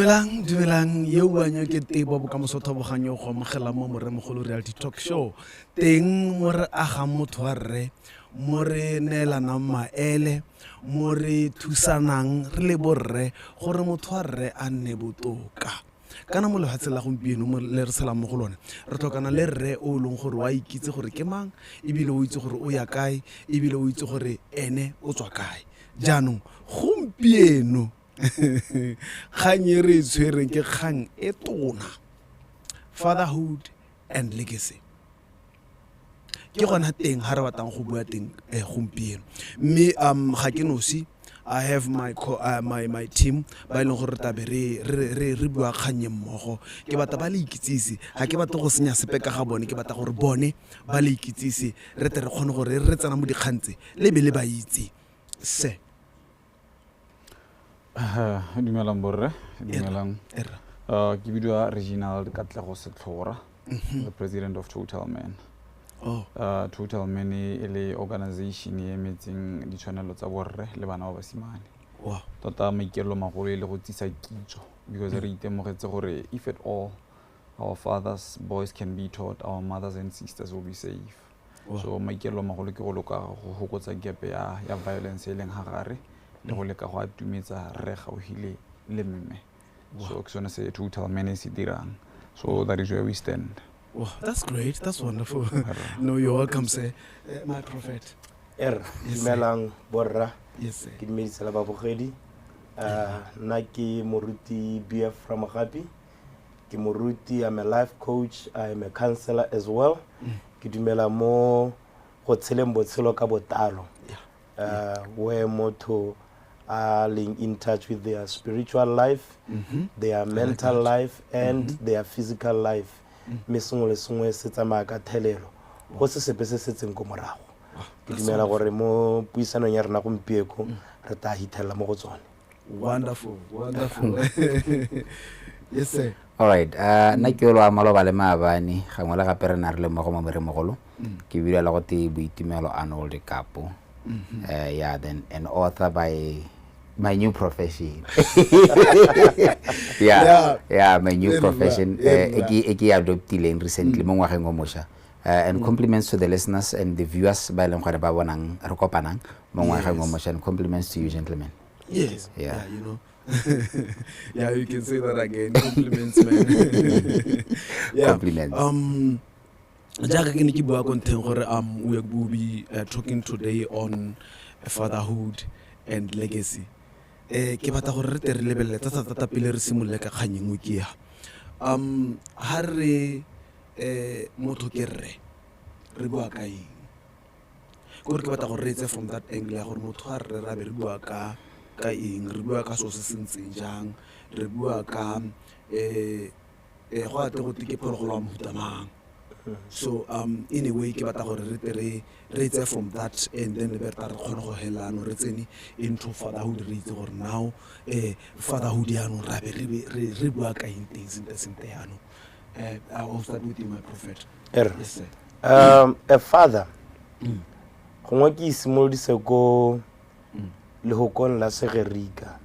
Dumelang, dumelang, yo buang yo ke Tebo Bokamoso Thoboganyo go amogela mo Moremogolo Reality Talk Show. Teng mo re agang motho wa rre, mo re neelanang maele, mo re thusanang re le borre gore motho wa rre a nne botoka. Kana mo lefatsheng la gompieno mo le re tshelang mo go lone, re tlhokana le rre o e leng gore wa ikitse gore ke mang, ebile o itse gore o ya kae, ebile o itse gore ene o tswa kae. Jaanong gompieno kgang e re e tshwereng ke kgang e tona, fatherhood and legacy. Ke gona teng ga re batlang go bua teng gompieno. Mme ga ke nosi, I have my team ba e leng gore re tlabe re bua kgang e mmogo. Ke batla ba le ikitsise, ga ke batle go senya sepe ka ga bone, ke batla gore bone ba le ikitsise, re tle re kgone gore re tsena mo dikgang tse le be le ba itse. Se Dumelang borre, dumelang. Ke bidiwa Reginald Katlego Setlhora, the president of Total Man. Oh. Total Man e le organization e emetseng ditshwanelo tsa borre le bana ba basimane. Tota maikaelelo magolo e le go tsisa kitso, because re itemogetse gore if at all our fathers, boys can be taught, our mothers and sisters will be safe. So maikaelelo magolo ke go loka go fokotsa gap ya violence e leng ha gare, le go leka go atumetsa rre gaufi le mme. So ke sone se Total Man e se dirang. So that is where we stand. Wow, that's great. That's wonderful. No, you're welcome, sir. My prophet. Yes, sir. Dumelang borra. Yes, sir. Ke dumedisa le babogedi. Nna ke moruti BF Ramogapi. Ke moruti, I'm a life coach, I'm a counselor as well. Ke dumela mo go tsheleng botshelo ka botlalo. Where motho a leng in touch with their spiritual life, their I like mental that. life and their physical life. Mme sengwe le sengwe se tsamaya ka thelelo. Go se sepe se setseng ko morago. Ke That's dumela wonderful. gore mo puisanong ya rena gompieko re tla hithelela mo go tsone. Wonderful, wonderful. Yes, sir. All right. Nna ke olo wa maloba le maabane, gangwe le gape re na re le mmogo mo Moremogolo. Ke bua le go te Boitumelo Arnold Kapo. Yeah, then an author by my new profession. Yeah, yeah, my new Very profession. well, very well. E ke adoptileng recently mo ngwageng o mosha. And compliments to the listeners and the viewers ba e leng gore ba bonang re kopanang mo ngwageng o mosha, and compliments to you gentlemen. Yes. Yeah. Yeah, you know. Yeah, you can say that again. Compliments, man. Yeah. Compliments. Jaaka ke ne ke bua ko ntlheng gore, we will be talking today on fatherhood and legacy. Ke batla gore re tle re lebelele thata thata pele re simolole ka kgang e nngwe ke ya. Ha re motho ke rre, re bua ka eng? Kore ke batla gore re etse from that angle ya gore motho a rre ra be re bua ka eng, re bua ka selo se se ntseng jang, re bua ka go ate go te ke phologolo wa mohuta mang. So in a way ke batla gore re tle re tseye from that and then be re tla re kgone go helano re tsene into fatherhood, re itse gore now fatherhood yaanong ra be re bua ka eng teng sentle sentle yaanong. I will start with you, my prophet. Yes, sir. A father, gongwe ke isimolodise ko lehokong la Segerika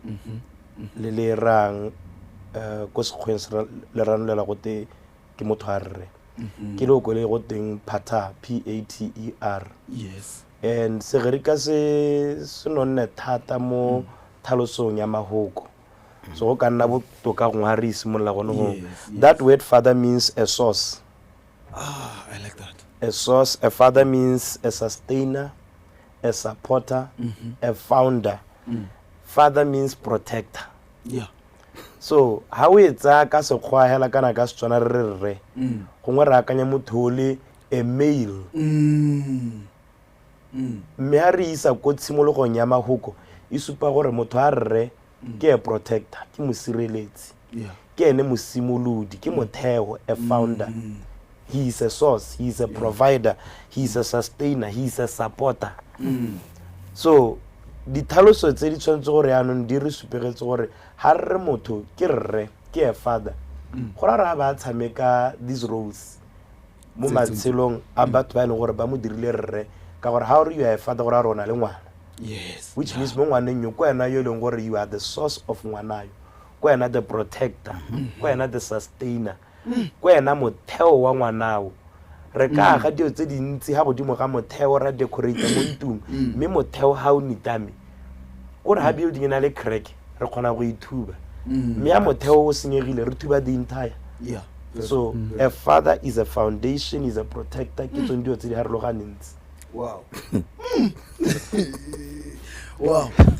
le le rang ko sekgweng se le ranolela go te ke motho a rre. Ke lehoko le go teng pater, P A T E R. And Segerika se nonne thata mo tlhalosong ya mahoko. So go ka nna botoka gongwe ha re isimolola gone go. That word father means a source. I like that. A source, a father means a sustainer, a supporter, a founder. Father means protector. So ha o e tsaya ka sekgwa hela kana ka Setswana re re rre, gongwe re akanya motho o le a male. Mme ha re isa ko tshimologong ya mahoko, e supa gore motho a rre ke a protector, ke mosireletsi. Ke ene mosimolodi, ke motheo, a founder. He is a source, he is a provider, he is a sustainer, he is a supporter. So ditlhaloso tse di tshwanetse gore yaanong di re supegetse gore ha re re motho ke rre, ke a father, go ra re ba tshameka these roles mo Tse matshelong a batho ba e leng gore ba mo dirile rre, ka gore ha o re you are a father, go ra gore o na le ngwana. Which means mo ngwaneng yo, ke wena yo e leng gore you are the source of ngwana yo. Ke wena the protector, ke wena the sustainer, ke wena motheo wa ngwanao. Re ka aga dilo tse dintsi ga godimo ga motheo, ra decorate mo ntlong, mme motheo ga o nitame, kore ga building e na le crack, re kgona go ithuba, mme ya motheo o senyegile, re thuba the entire. So a father is a foundation, is a protector. Ke tsone dilo tse di harologaneng tse. Wow. Re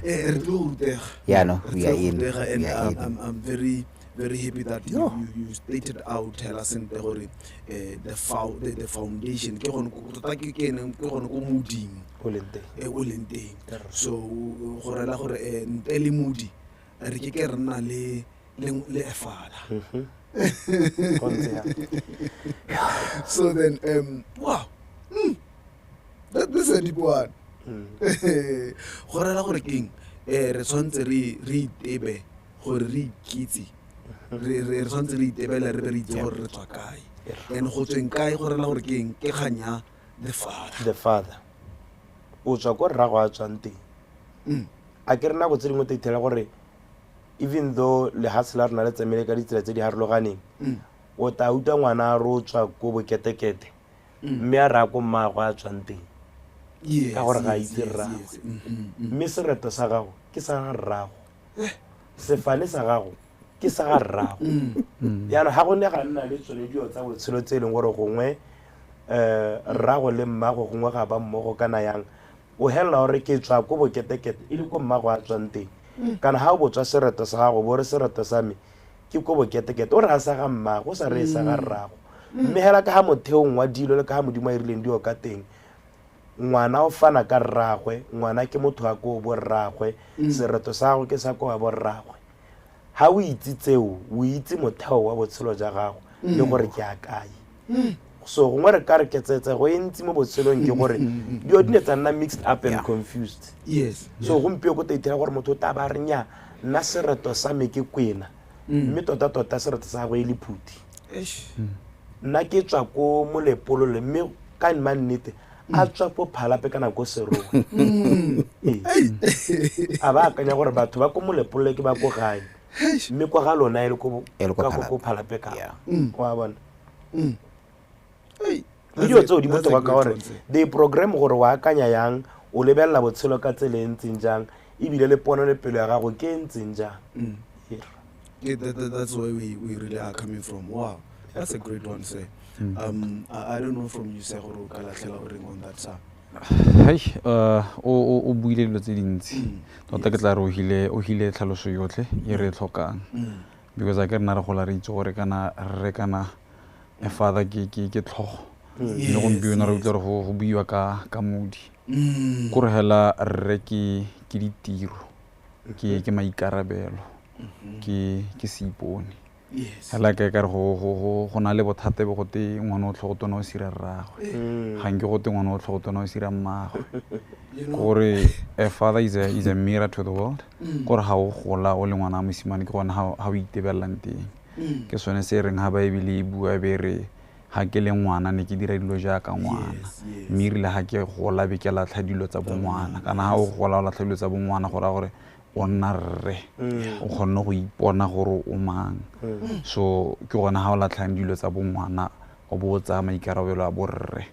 tlile go rutega. Yeah, no, Re we tlile are go in. rutega and We are in. I'm very very happy that you stated out hela sentle gore the foundation ke gone tota ke ene, ke gone ko moding o leng teng. O leng teng. So go rela gore ntle le modi re ke ke re nna le a father. Go ntse jalo. So then wow. This is a deep one. Go rela gore keng, re tshwanetse re itebe gore re ikitse, re tshwanetse re itebele, re be re itse gore re tswa kae, and go tsweng kae go rela gore keng, ke kgang ya the father. The father, o tswa ko rrago a tswang teng. A ke re nako tse dingwe te ithela gore even though lehatshe la rona le tsamaile ka ditsela tse di harologaneng, o tla utlwa ngwana a re o tswa ko boketekete, mme a raya ko mmaagwe a tswang teng, ka gore ga a itse rraagwe. Mme sereto sa gago ke sa ga rrago, sefane sa gago ke sa ga rrago. Jaanong ga go ne ga nna le tsone dilo tsa botshelo tse e leng gore gongwe rrago le mmago gongwe ga ba mmogo kana yang, o helela gore ke tswa ko boketekete e le ko mmago a tswang teng. Kana ga o botswa sereto sa gago, bo re sereto sa me ke ko boketekete, o re a sa ga mmago, o sa re e sa ga rrago. Mme hela ka ga motheong wa dilo le ka ga Modimo a irileng dilo ka teng, ngwana o fana ka rragwe, ngwana ke motho wa ko bo rragwe, sereto sa gago ke sa ko wa bo rragwe. Ha o itse tseo, o itse motheo wa botshelo jwa gago le gore ke a kae. So gongwe re ka re ketsetsego e ntsi mo botshelong ke gore dilo di ne tsa nna mixed up and confused. So gompieno ko tla ithela gore motho o tla ba re nya nna sereto sa me ke Kwena, mme tota-tota sereto sa gagwe e le Phuti. Nna ke tswa ko Molepolole, mme ka nna nnete a tswa ko Phalape kana ko Serowe. Ee. A ba akanya gore batho ba ko Molepolole ke ba ko gae, mme kwa ga lona e le ko E le ko ka Phalape. ko Phalape ka. Wa bona? Hey, Le dilo tseo di that's a botlhokwa ka great gore one, sir. they program gore o akanya yang, o lebelela botshelo ka tsela e ntseng jang, ebile le pono le pelo ya gago ke e ntseng jang. Yeah. Yeah, that's where we really are coming from. Wow, that's a great one, sir. I don't know from you, sir, gore o ka latlhela o reng on that, sir. Hei, o buile dilo tse dintsi. Tota ke tla re o hile tlhaloso yotlhe e re e tlhokang. Because a ke rena re gola re itse gore kana rre kana a father ke tlhogo. Mme gompieno re utlwa gore go buiwa ka modi. Kore hela rre ke ditiro, ke maikarabelo, ke seipone. Hela ke ka re go na le bothata be gote ngwana o tlhogo tona o sira rragwe. Ga nke gote ngwana o tlhogo tona o sira mmagwe. Gore a father is a mirror to the world. Gore ha o gola o le ngwana wa mosimane ke gone ha o itebelelang teng. Ke sone se e reng ha Baebele e bua be re ha ke le ngwana ne ke dira dilo jaaka ngwana. Mme erile ha ke gola be ke latlha dilo tsa bongwana. Kana ha o gola o latlha dilo tsa bongwana go raya gore o nna rre. O kgonne go ipona gore o mang. So ke gone ha o latlhang dilo tsa bongwana o bo o tsaya maikarabelo a borre.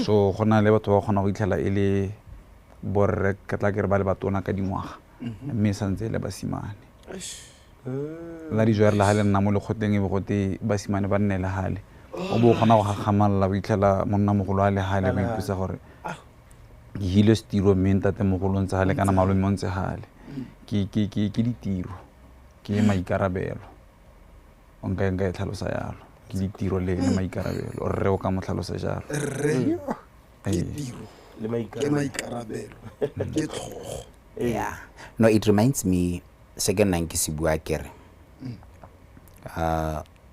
So go na le batho ba kgona go itlhela e le borre, ke tla ke re ba le batona ka dingwaga, mme e santse e le basimane. La dijo re le ha le nna mo lekgotleng e be gote basimane ba nne le hale. O bo o kgona go gakgamalla o itlhela monnamogolo a le hale, o ipotsa gore ke hile setilo mme ntatemogolo o ntse hale kana malome o ntse hale. Ke ditiro, ke maikarabelo. O nka e tlhalosa jalo. Ke ditiro le maikarabelo. Rre o ka mo tlhalosa jalo. Rre ke Ee. tiro, Le ke maikarabelo. maikarabelo, ke tlhogo. Yeah. No, it reminds me, se ke nnang ke se bua ke re,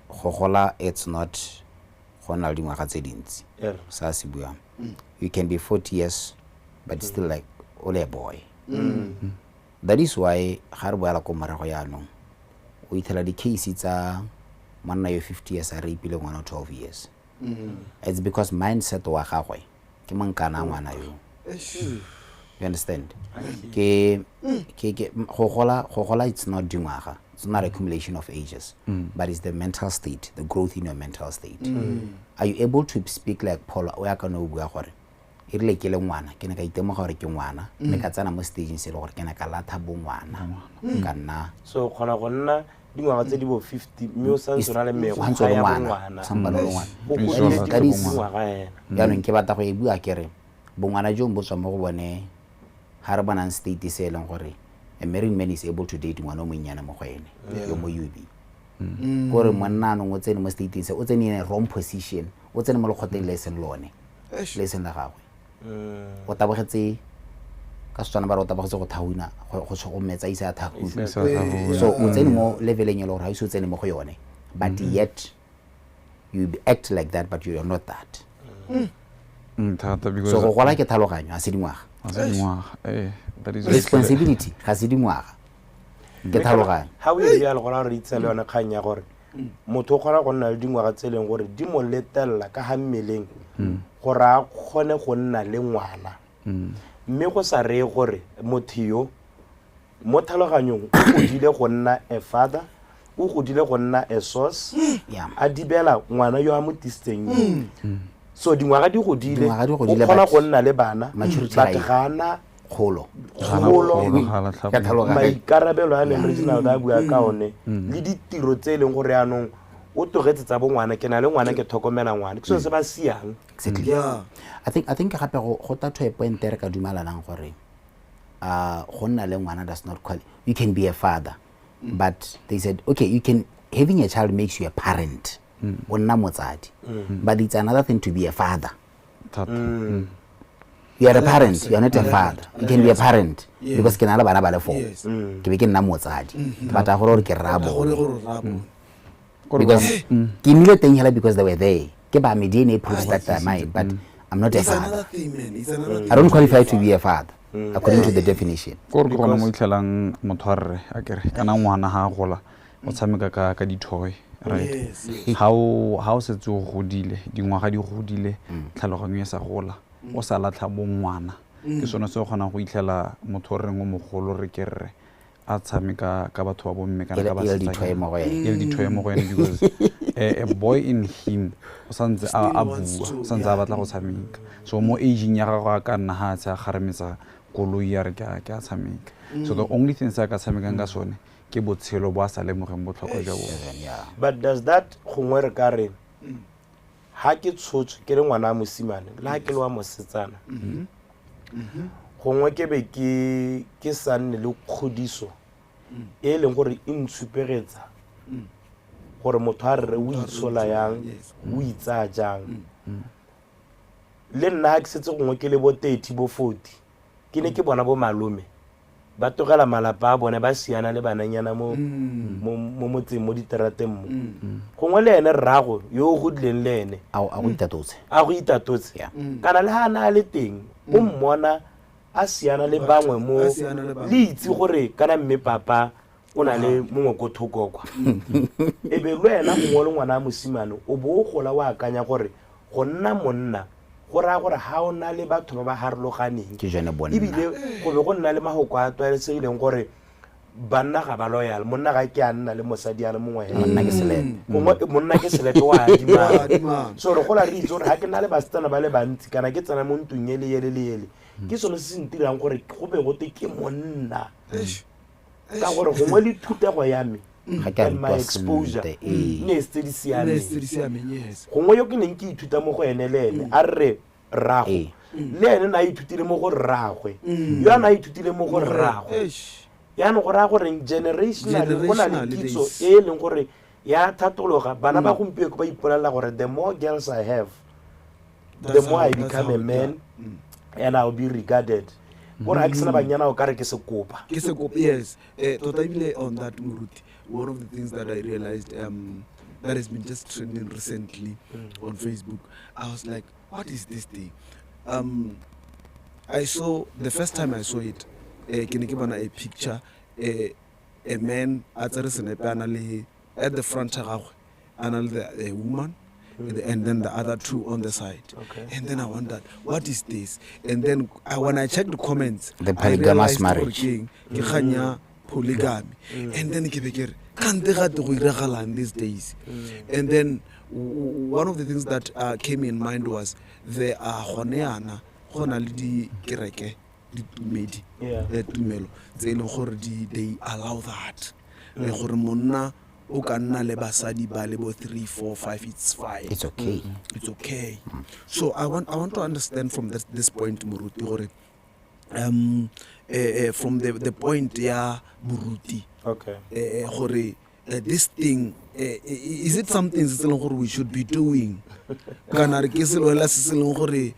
go gola it's not go nna le dingwaga tse dintsi. Sa se buang. You can be 40 years but still like o le a boy. That is why ga re boela ko morago jaanong, o ithela di-case tsa monna yo 50 years a rape-ile ngwana 12 years. It's because mindset wa gagwe ke monkana ngwana yo. You understand? Ke ke ke go gola, go gola, it's not dingwaga, it's not accumulation of ages, but it's the mental state, the growth in your mental state. Are you able to speak like Paul o ya ka no bua gore e rile ke le ngwana, ke ne ka itemoga gore ke ngwana, mme ka tsena mo stageng se e le gore ke ne ka latha bongwana ka nna. So o kgona go nna dingwaga tse di bo 50 mme o santse o na le O mekgwa santse o le ya ngwana, bongwana. o sampane o le ngwana. O That godile That is- dingwaga ena. Jaanong ke batla go e bua ke re bongwana jo bo tswa mo go bone ga re bonang state se e leng gore a married man is able to date ngwana o monnyane mo go ene yo mo UB, kore monna anong o tsene mo stateng se, o tsene in a wrong position, o tsene mo lekgoteng le e seng lone, Eish. le e seng la gagwe. O tabogetse ka Setswana ba re o tabogetse go thahuna, go metsa ise a thahuna. Isa thahuna. So o tsene mo leveleng e le gore ga ise o tsene mo go yone, but yet you act like that, but you are not that. Thata because So go gola ke tlhaloganyo, ga se dingwaga. Ga se dingwaga, eh, that is Responsibility ga se dingwaga, ke tlhaloganyo. Ga o e rialo, gona re itse le yone kgang ya gore motho o kgona go nna le dingwaga tse e leng gore di mo letelela ka ga mmeleng gore a kgone go nna le ngwana, mme go sa reye gore motho yo mo tlhaloganyong o godile go nna a father, o godile go nna a source, a dibela ngwana yo a mo tisitseng yo. So dingwaga di godile, Dingwaga di o godile, kgona but go nna le bana, maturity but ga e- ga ana kgolo. kgolo. Kgolo, ga latlha. Ka tlhaloganyo. Maikarabelo a neng Reginald a bua ka one le ditiro tse e leng gore yaanong o tlogetse tsa bo ngwana, ke na le ngwana, ke tlhokomela ngwana, ke sone se ba siang. Exactly. I think gape go ta to a point e re ka dumalanang gore go nna le ngwana does not quali, you can be a father, but they said, okay, you can, having a child makes you a parent, o nna motsadi, but it's another thing to be a father. Thata. You are a parent, you are not a father. You can be a parent because ke na le bana ba le four, ke be ke nna motsadi, but a gore ke rra Ga gore bone. gore rra bone. Kore Because ke nnile teng hela because they were there, ke ba me DNA proves that they're mine, but I'm not a It's father. another thing, man. It's another thing. I don't qualify to be a father according to the definition. Kore ke gona mo itlhelang motho a rre a kere kana ngwana ga a gola o tshameka ka di-toy, right? Yes. Ha o setse o godile, dingwaga di godile, tlhaloganyo e sa gola, o sa latlha bongwana, ke sone se o kgonang go itlhela motho o reng o mogolo, re ke rre, a tshameka ka batho ba bomme kana ka E le di-toy basetsanyana. mo go ene. E le di-toy mo go ene because a boy in him o santse a Still wants bua, to, o santse a batla go tshameka. So mo ageng ya gagwe a ka nna ga a tse a kgarametsa koloi ya re ke a tshameka. So the only thing se a ka tshamekang ka sone ke botshelo bo a sa lemogeng botlhokwa jwa bone. But does that, gongwe re ka re ha ke tshotswe ke le ngwana a mosimane le ha ke le wa mosetsana, gongwe ke be ke sa nne le kgodiso e leng gore e ntshupegetsa gore motho a rre o itshola yang, o itsaya jang. Le nna ha ke setse gongwe ke le bo 30, bo 40, ke ne ke bona bo malome ba tlogela malapa a bone, ba siana le bananyana mo motseng, mo diterateng mo. Gongwe le ene rrago yo o godileng le ene A go itatotse. A go itatotse. Kana le ha a na a le teng, o mmona a siana le bangwe mo, A siana le bangwe. le itse gore kana mme papa o na le mongwe ko thoko kwa. E be le wena gongwe le ngwana a mosimane o bo o gola o akanya gore go nna monna go raya gore ga o na le batho ba ba harologaneng. Ke jone bonna. Ebile go be go nna le mahoko a tlwaelesegileng gore banna ga ba loyal, monna ga ke a nna le mosadi a le mongwe hela. Monna ke selepe. Gongwe monna ke selepe, wa Wa adimana. adimana. So re gola re itse gore ga ke na le basetsana ba le bantsi kana ke tsena mo ntlong ele, ele le ele, ke sone se se ntirang gore go be gote ke monna, Eish. ka gore gongwe le thutego ya me Ga ke a and my rutwa exposure sentle, ee. ne e se tse di Ne se tse di siameng. siameng, yes. Gongwe yo ke neng ke ithuta mo go ene, le ene a re rrago, le ene na a ithutile mo go rraagwe, yo a na a ithutile mo go rraagwe. Eish. Yaanong go raya goreng? Generationally go na le Generationally, kitso there is- e e leng gore ya thatologa. Bana ba gompieno ba ipolelela gore the more girls I have, the That's more I that's become how a it man and I'll be regarded, gore ga ke sena banyana o kare ke sekopa. Ke sekopa, yes. Tota ebile on that, moruti, one of the things that I realized that has been just trending recently on Facebook, I was like, what is this thing? I saw, the first time I saw it, ke ne ke bona a picture, a man a tsere senepe a na le at the front ya gagwe a na le a woman. And then the other two on the side. Okay. And then I wondered, what is this? And then when I checked the comments, The I polygamous realized gore marriage. ke eng, ke kgang ya polygamy. And then ke be ke re, kante gate go iragalang these days. And then one of the things that came in mind was there are gone yana go na le dikereke, ditumedi, tumelo tse e leng gore they allow that. Gore monna o ka nna le basadi ba le bo 3, 4, 5, it's fine. It's okay. It's okay. So I want to understand from this point, Moruti, gore, from the point ya Moruti, gore, this thing, is it something se leng gore we should be doing? Kana re ke selo hela se se leng gore,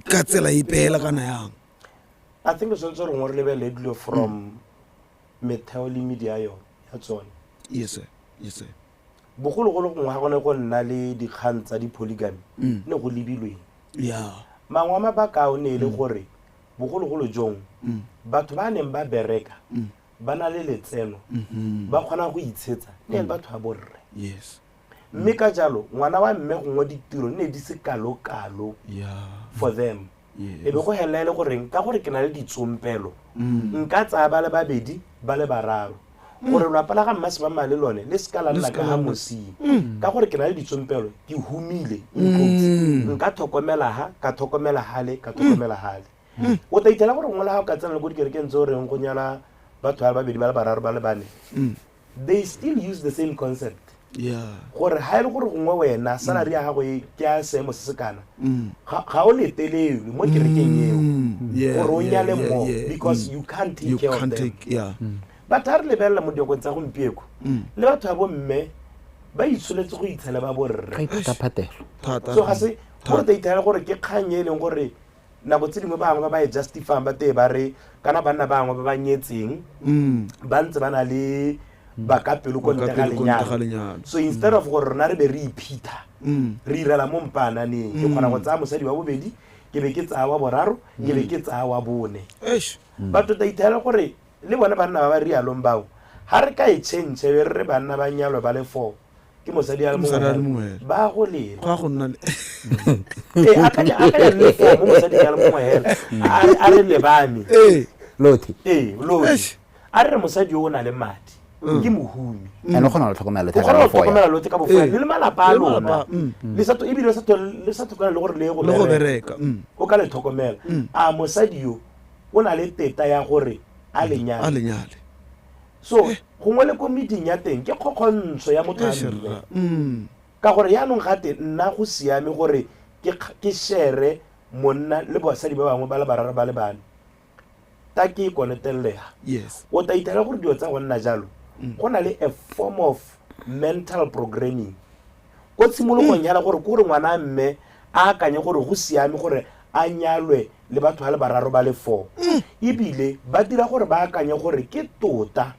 ka tsela epe hela kana yang? I think re tshwanetse gore re lebelele dilo from metheo le media yone ya tsone. Yes, sir. Yes, sir. Bogologolo gongwe ga gone go nna le dikgang tsa di-polygamy, ne go lebilweng. Mangwe a mabaka ao ne e le gore bogologolo jong, batho ba neng ba bereka, ba na le letseno, ba kgona go itshetsa, ne e le batho ba borre. Mme ka jalo, ngwana wa mme gongwe ditiro ne di se kalo-kalo for them. E be go helela e le goreng, ka gore ke na le ditsompelo, nka tsaya ba le babedi, ba le bararo. Gore lwapa la ga mma Semama le lone le seka la Le nna seka ka la ga nna. mosing. Ka gore ke na le ditsompelo, ke humile, in quotes. Nka tlhokomela ha, ka tlhokomela hale, ka tlhokomela hale. O tla ithela gore gongwe le ha o ka tsena le ko dikerekeng tse o reng go nyala batho ba le babedi, ba le bararo, ba le bane. They still use the same concept. Gore ha e le gore gongwe wena salary ya gago e ke ya seemo se se kana, ga o letelelwe mo kerekeng eo gore o nyale more because you can't take You care of can't them. take, yeah. But ha re lebelela mo dinakong tsa gompieko, le batho ba bomme ba itsholetse go itshela ba borre. Ga iphataphatelo. Thata. So ga se Thata. gore ta ithela gore ke kgang e leng gore nako tse dingwe bangwe ba ba e justifyang ba tee ba re kana banna bangwe ba ba nyetseng ba ntse ba na le bakapelo ko ntle ga Bakapelo ko ntle ga lenyalo. lenyalo. So instead of gore rona re be re iphitha, re irela mo mpaananeng, ke kgona go tsaya mosadi wa bobedi, ke be ke tsaya wa boraro, ke be ke tsaya wa bone. Eish. Batho ta ithela gore le bone banna ba ba rialong bao, ha re ka e change be re re banna ba nyalwe ba le 4, ke mosadi a le Ke mosadi a le mongwe mongwe hela. hela. Ba go lela. Go a go nna le Ee, akanya le 4 mo mosadi a le mongwe hela. A re lebame. Ee. Lothe. Ee, lothe. Eish. A re re mosadi yo o na le madi, ke mohumi. And o kgona go tlhokomela lothe O ka kgona go bofoya. tlhokomela lothe ka bofoya. Ee. Le malapa a Le lona. malapa, Le sa ebile le sa tlhokomela le gore le ye go Le go bereka. bereka, O ka le tlhokomela. A mosadi yo o na le teta ya gore a lenyale. A lenyale. So, gongwe le ko meeting ya teng ke kgokgontsho ya motho a Eish, mme. rra. Ka gore yaanong gate nna go siame gore ke share monna le basadi ba bangwe ba le bararo ba le bane. Ta ke e konetellega. O tla ithela gore dilo tsa go nna jalo, go na le a form of mental programming. Ko tshimologong ya gore ke gore ngwana a mme a akanye gore go siame gore a nyalwe le batho ba le bararo ba le 4. Ebile ba dira gore ba akanye gore ke tota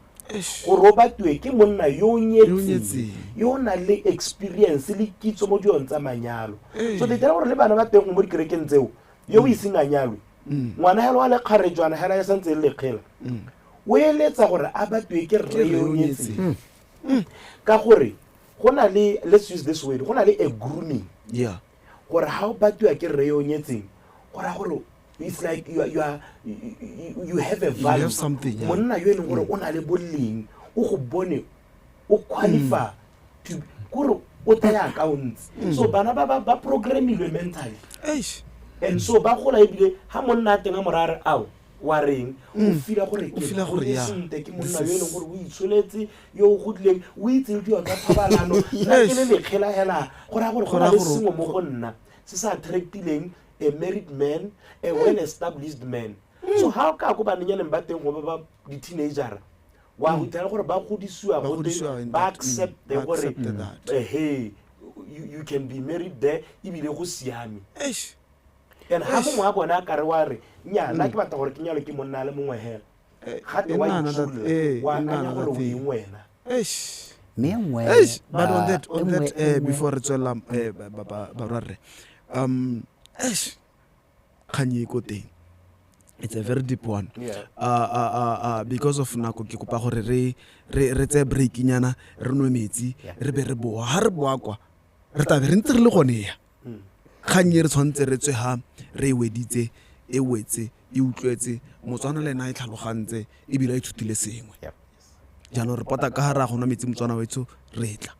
gore o batiwe ke monna yo o Yo o nyetseng, nyetseng. yo o nang le experience le kitso mo dilong tsa manyalo. So di dira gore le bana ba teng mo dikerekeng tseo, yo o iseng a nyalwe, ngwana hela wa lekgarejwana hela ya santse e le lekgela, o eletsa gore a batiwe ke rre yo o nyetseng. Ka gore go na le, let's use this word, go na le a grooming. Gore ha o batiwa ke rre yo o nyetseng, go raya gore it's like you are, you are, you, you, you have a You value. have something, yeah. Monna yo e leng gore o na le boleng, o go bone, o qualify to, kore o tsaya accounts. So bana ba ba programmilwe mentally. Eish. And so ba gola ebile ha monna a teng a mo raya a re, ao, wa reng? O feel-a gore O ke feel-a gore, godile yeah, sentle, ke this monna yo e leng is gore o itsholetse, yo o godileng, o itse le dilo tsa thobalano. Nna ke le lekgela hela, go raya gore go Go na raya le gore sengwe mo go nna se se attractileng a married man, a well-established man. So ha o ka ko banenyaneng ba teng go ba ba di-teenager-a, wa go ithela gore ba godisiwa Ba gote godisiwa in ba that, accept-e ba gore, accept that. hey, you can be married there, ebile go siame. Eish. And ha mongwe wa bona a kare wa re, nnyaa, nna ke batla gore ke nyalwe ke monna a le mongwe hela. Gape E wa nna another itsholola, wa e nna akanya another gore o thing. eng wena. Eish. Mme e nngwe, Eish, but on that, on e that, nngwe, e nngwe. before re tswella, ba, ba, ba, barwarre, eish, kgang e ko teng. It's a very deep one. Yeah. Because of nako ke kopa gore re tseye break nyana, re nwe metsi, re be re boa. Ha re boa kwa, re tlabe re ntse re le gone ya. Kgang e re tshwanetse re tswe ha re e weditse, e wetse, e utlwetse, Motswana le ena a e tlhalogantse, ebile a ithutile sengwe. Jaanong re pota ka ha re a go nwa metsi, Motswana wetsho, re tla.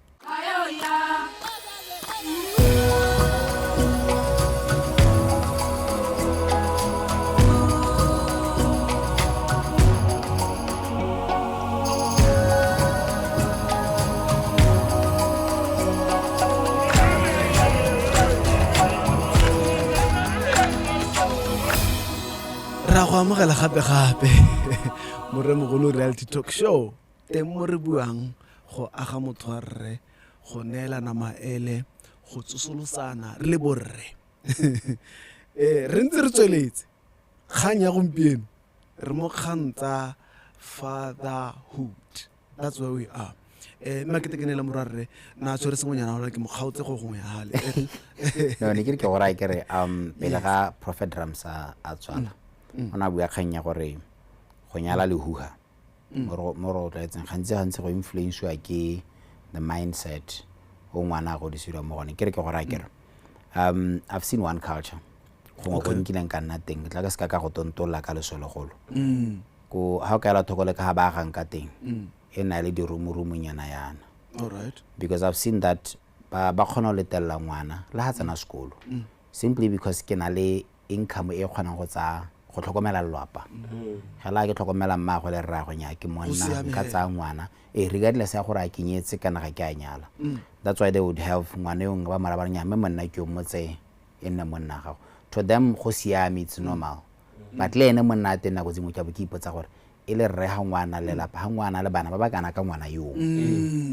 Ra go amogela gape-gape Moremogolo Reality Talk Show, teng mo re buang go aga motho wa rre, go neelana maele, go tsosolosana re le borre. Re ntse re tsweletse kgang ya gompieno, re mo kgang tsa fatherhood. That's where we are. Mme ke tekenela morwa rre, na tshwere sengwenyana gona ke mo kgaotse go gongwe hale. No, ne ke re ke go raya ke re, pele ga Prophet Ramsa a tswala, o ne a bua kgang ya gore go nyala lehuha, mo re o tlwaetseng gantsi go influence-iwa ke the mindset o ngwana a godisiwa mo gone. Ke re ke go raya ke re, I've seen one culture gongwe go nkileng ka nna teng, ke tla ka seka ka go tontolola ka lesolegolo. Ko ha o ka ela thoko le ka ha ba agang ka teng, e na le dirumurumunyana yana. All right. Because I've seen that ba kgona go letella ngwana le ha tsena sekolo. Simply because ke na le income e kgonang go tsaya go tlhokomela lelapa. Ga la ke tlhokomela mmagwe le rragwe, nya ke monna, Go siame nka he. tsaya ngwana. Regardless ya gore a ke nyetse kana ga ke a nyala. That's why they would have ngwana yo ba mara ba re, nya, mme monna ke yo mo tseye, e nne monna gago. To them go siame, it's normal. But le ene monna a teng nako tse dingwe ke a bo ke ipotsa gore e le rre ha ngwana lelapa, ha ngwana le bana ba ba kana ka ngwana yo.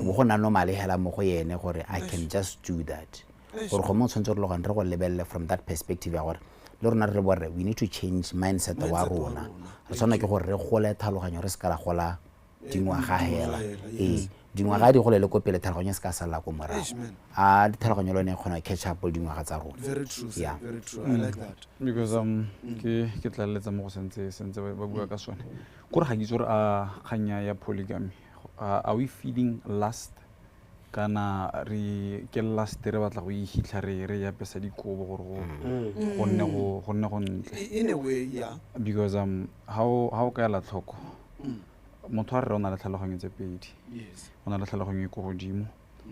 Bo go nna normal hela mo go ene gore I can just do that. Gore go mo tshwanetse re le gone re go lebelele from that perspective ya gore le rona re borre, we need to change mindset wa Mindset wa rona. rona. Re tshwanela ke gore re gole tlhaloganyo, re seka ra gola dingwaga hela. Dingwaga hela, yes. Dingwaga di gole le ko pele, tlhaloganyo e seka sala ko morago. Eish, man. A tlhaloganyo le yone e kgona go catch up le dingwaga tsa rona. Very true, sir. Yeah. Very true. I like that. Because ke tlaleletsa mo go sentse ba bua ka sone. Kore ga ke itse gore a kganya ya polygamy, are we feeding lust? Kana re ke lust re batla go e hitlha re apesa dikobo gore go nne go ntle. In a way, yeah. Because ha o ka ela tlhoko, motho a rre o na le tlhaloganyo tse pedi. Yes. O na le tlhaloganyo e ko godimo,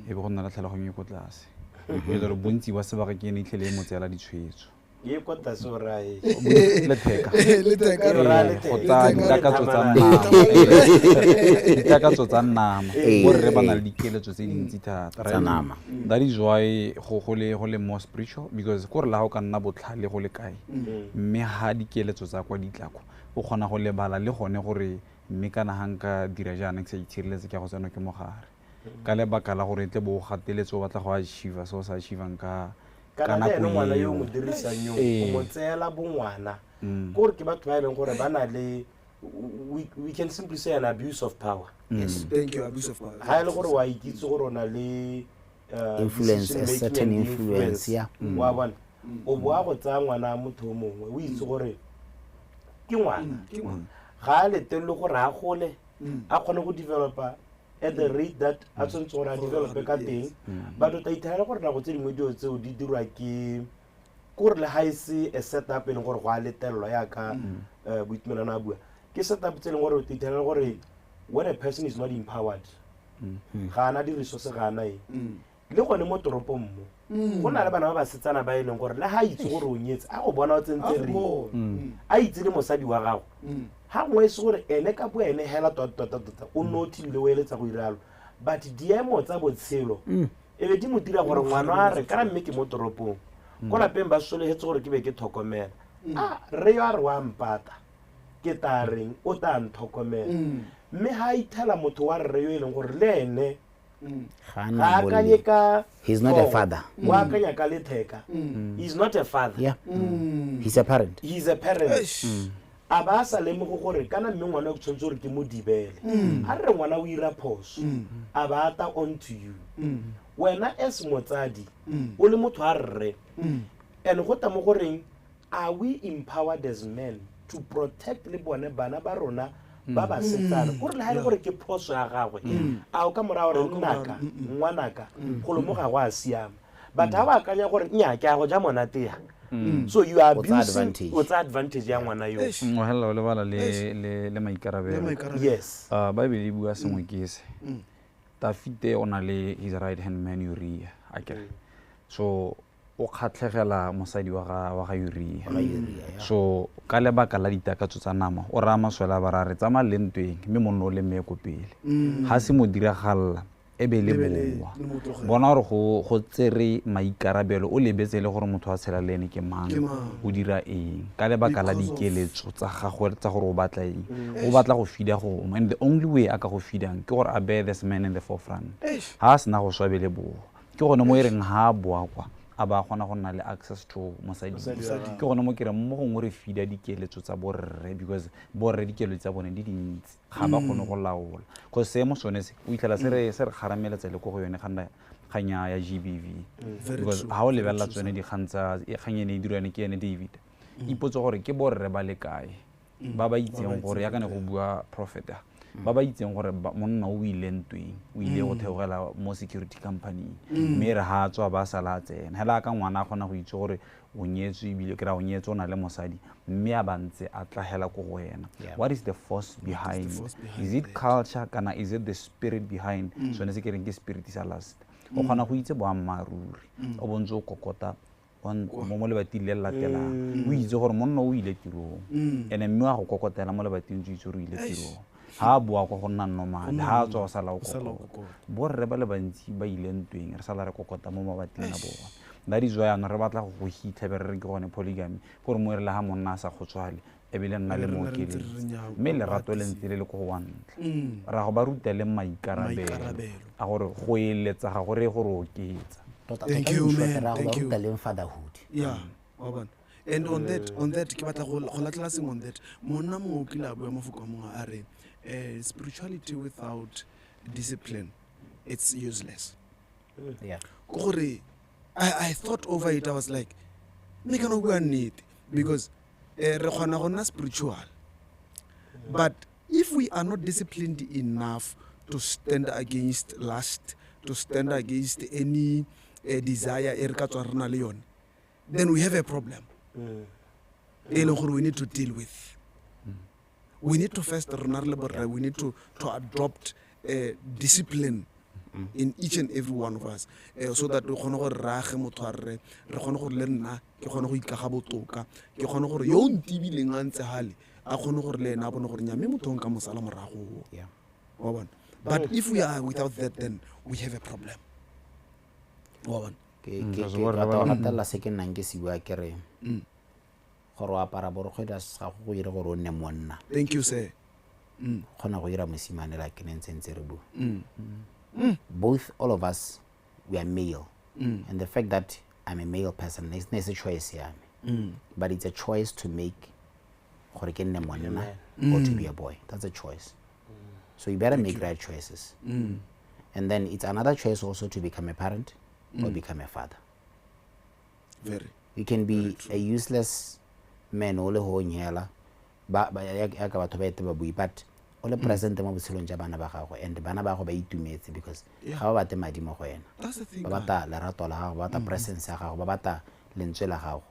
e be go nna le tlhaloganyo e ko tlase. E le gore bontsi ba sebaka ke ene e tlhele e mo tseela ditshwetso. Ye kwa tlase o raya eng? Letheka. Letheka. E raya letheka. Go tsaya Letheka. ditakatso tsa Letheka. nama. Ditakatso tsa nama. Borre ba na le dikeletso tse dintsi thata, Tsa right? nama. That is why go le more spiritual, because kore le ha o ka nna botlhale go le kae, mme ha dikeletso tsa kwa di tla kwa, o kgona go lebala le gone gore mme kana ha nka dira jaana ke sa itshireletse ke ya go tsenwa ke mogare. Ka lebaka la gore tle bo o gateletse o batla go achieve se o sa achievang ka Kana ka le ene nako ngwana yo eo. o mo dirisang yo, o mo tseela bongwana. Ke gore ke batho ba e leng gore ba na le, we can simply say an abuse of power. Yes. Thank you, abuse of power. Ha e le gore wa ikitse gore o na le, Influence, decision a making certain and influence, influence. yeah. Wa bona? O boa go tsaya ngwana motho o mongwe, o itse gore ke ngwana. Ke ngwana. Ga a letelele gore a gole, a kgone go developa at the rate that a tshwanetse gore a develope ka teng. But o tla ithayela gore nako tse dingwe dilo tseo di dirwa ke gore le ha e se a setup e leng gore go a letelelwa yaka, Boitumelano a bua. Ke setup tse e leng gore o tla ithayela gore when a person is not empowered, ga ana di-resource, ga ana eng. Le gone mo toropong mo, go na le bana ba basetsana ba e leng gore le ha a itse gore o nyetse, a go bona o tsentse A go ring, bona. a itse le mosadi wa gago. Ha gongwe e se gore ene ka bo ene hela tota, tota, tota, o nne o thibile o eletsa go iralo. But diemo tsa botshelo, e be di mo dira gore ngwana a re, kana mme ke mo toropong, ko lapeng ba solehetse gore ke be ke tlhokomela. A rre yo a re wa mpata, ke tla reng, o tla ntlhokomela. Mme ha a ithela motho wa rre yo e leng gore le ene Ga a na ga akanye boleng. ka He's not a tlhogo, father. o akanya ka letheka. He's not a father. Yeah. He's a parent. He's a parent. Eish. A ba a sa lemoge gore kana mme ngwana o tshwanetse gore ke mo dibele. A re ngwana o ira phoso, a ba ata onto you. Wena as motsadi, o le motho a rre. And go tla mo goreng, are we empowered as men to protect le bone bana ba rona ba basetsana. Kore le ha e le gore ke phoso ya gagwe, a o ka moraya gore nnaka, ngwanaka, golo mo ga go a siama. But ha ba akanya gore nnyaa, ke a go ja monate ya. So you are O tsaya abusing, advantage. o tsaya advantage ya ngwana yo. O helela o lebala le maikarabelo. Le maikarabelo. Yes. Bible e bua sengwe ke se. Tafite o na le his right hand man Uria, akere. So o kgatlhegela mosadi wa ga Uria. So ka lebaka la ditakatso tsa nama, o raya masole a ba ra re tsamaya le ntweng, mme monna o le mme ko pele. Ga se mo diragalla, e be le Le be le- boa. le mo tlogela. Bona gore go tsere maikarabelo, o lebetse le gore motho a tshela le ene ke mang, Ke mang. o dira eng, ka lebaka la Because of dikeletso tsa gagwe tsa gore o batla eng. O batla go feeda go, and the only way a ka go feedang ke gore a bear this man in the forefront. Eish. Ha a sena go swa be le boa. Ke gone mo e reng ha a boa kwa, a ba kgona go nna le access to mosadi. Mosadi. Ke gone mo ke reng mo gongwe re feeda dikeletso tsa borre, because borre dikeletso tsa bone di dintsi, ga ba kgone go laola. Cause seemo sone se, o itlhela se re kgarameletsa le ko go yone kgang ya GBV. Very Because true, ha o very lebelela true, tsone dikgang tsa, e kgang ene e dirwa ene ke ene David. Ipotse gore ke borre ba le kae, ba ba itseng gore ya ka ne go bua prophet a, ba ba itseng gore monna o ile ntweng, o ile go theogela mo security company, mme re ha a tswa ba sala a tsena. Hela ka ngwana a kgona go itse gore o nyetswe, ebile ke ra o nyetswe, o na le mosadi, mme a ba ntse a tlagela ko go wena. What is the force behind? Force behind Is it that? culture kana is it the spirit behind? Sone se ke reng ke spirit sa last. O kgona go itse boammaaruri, o bo ntse o kokota mo lebating le le latelang. O itse gore monna o ile tirong, ene mme wa go kokotela mo lebating o itse gore o ile tirong. Ha a boa kwa go nna normal, ha a tswa o sala o O sala o kokota. kokota. Borre ba le bantsi ba ile ntweng, re sala re kokota mo mabating a bona. That is why jaanong re batla go go hitlha be re re ke gone polygamy, gore mo e re le ha monna a sa kgotsofale, e be le nna le Re nna re ntse mookeletsi. re re nnyaa, Mme lerato le ba ntse le le ko go wa ntlha. Ra go ba ruta le maikarabelo Maikarabelo. a gore go eletsa ga go reye gore o oketsa. Tota, Thank tota you, in short, man. ra go ba Thank you. ruta leng fatherhood. Yeah, wa bona. And on that, ke batla go latlhela sengwe on that. Monna mongwe o kile a bua mafoko a mongwe a re, spirituality without discipline, it's useless. Ke gore, I thought over it, I was like, mme kana o bua nnete, because re kgona go nna spiritual, but if we are not disciplined enough to stand against lust, to stand against any desire e re ka tswang re na le yone, then we have a problem e leng gore we need to deal with. We need to first, rona re le borre, we need to adopt discipline in each and every one of us, so that re kgone gore re age motho a rre, re kgone gore le nna ke kgone go ikaga botoka, ke kgone gore yo o ntibileng a ntse gale a kgone gore le ena a bone gore nya mme motho o nka mo sala morago. Wa bona? But if we are without that, then we have a problem. Wa bona? Ke Because ke borre rata ba go le- gatelela se ke nnang ke se bua ke re, gore o apara borokgwe ga go go dire gore o nne monna. Thank you, sir. Kgona go dira mosimane la ke ne ntse ntse re bua. Both, all of us, we are male. And the fact that I'm a male person, it's not a choice ya me. But it's a choice to make gore ke nne monna or to be a boy. That's a choice. So you better make right choices. And then it's another choice also to become a parent or become a father. Very. You can be a useless man o le ho nyela ba ya ka batho ba ete ba bui, but o le present mo botshelong jwa bana ba gago, and bana ba gago ba itumetse because ga ba batle madi mo go wena. That's the thing, Ba batla lerato la gago, ba batla presence ya gago, ba batla lentswe la gago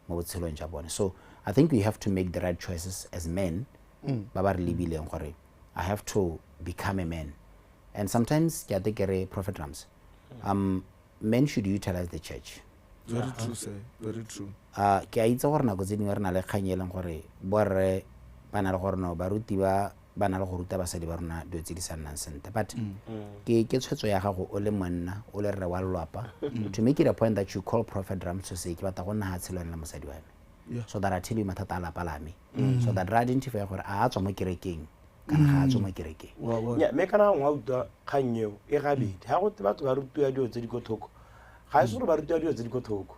mo botshelong jwa bone. So I think we have to make the right choices as men ba ba re lebileng gore I have to become a man. And sometimes ke ate ke re Prophet Rams, men should utilize the church. Very true, sir. Very true. Ke a itse gore nako tse dingwe re na le kgang e leng gore borre ba na le gore no baruti ba na le go ruta basadi ba rona dilo tse di sa nnang sentle, but ke tshwetso ya gago o le monna, o le rre wa lelapa, to make it a point that you call Prophet Rams to say ke batla go nna ha tshelo le mosadi wa me, so that I tell you mathata a lapa la me, so that re identify gore a tswa mo kerekeng kana ga a tswe mo kerekeng. Wa bona. Nya, mme kana ngwa utlwa kgang eo e gabedi. Ha go te batho ba rutiwa dilo tse di ko thoko, ga e se gore ba rutiwa dilo tse di ko thoko.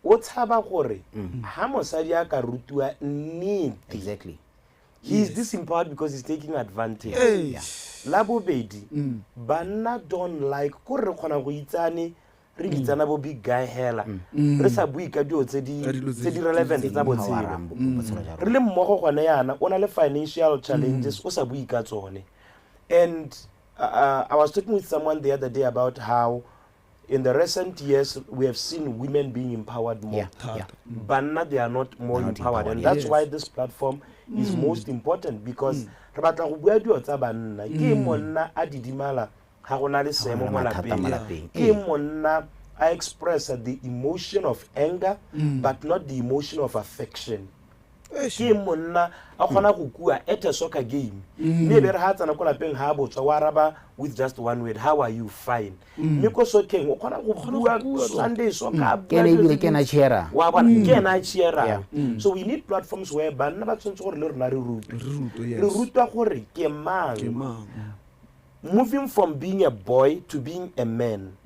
O tshaba gore ha mosadi a ka rutiwa nnete, he is disempowered because he's taking advantage. Hey. La bobedi, banna don't like, ko re kgona go itsane Re bitsana bo big guy hela, re sa bue ka dilo tse di Ka dilo tse tse di relevant tsa botshelo. Empowerang botshelo jwa Re le mmogo gone yana, o na le financial challenges, o sa bue ka tsone. And I was talking with someone the other day about how in the recent years we have seen women being empowered more. Banna, they are not more They're not empowered, and empowered. that's why this platform is most important, because re batla go bua dilo tsa banna. Ke eng monna a didimala ga go na le seemo mo mathata lapeng? mo lapeng. Ke eng monna a express the emotion of anger but not the emotion of affection? Ke eng monna a kgona go kua at a soccer game, mme e be re ga a tsena ko lapeng, ga a botswa, o araba with just one word, "How are you?" "Fine." Mme ko socceng o kgona go bua Sunday soccer, a Ke bua ene dilo ebile tse ke ena dintsi. Cheer-ang. Wa bona, ke ena a cheer-ang. So we need platforms where banna ba tshwanetse gore le rona re rutwe. Re rutwe, yes. Re rutwa gore ke mang. Ke mang. Moving from being a boy to being a man,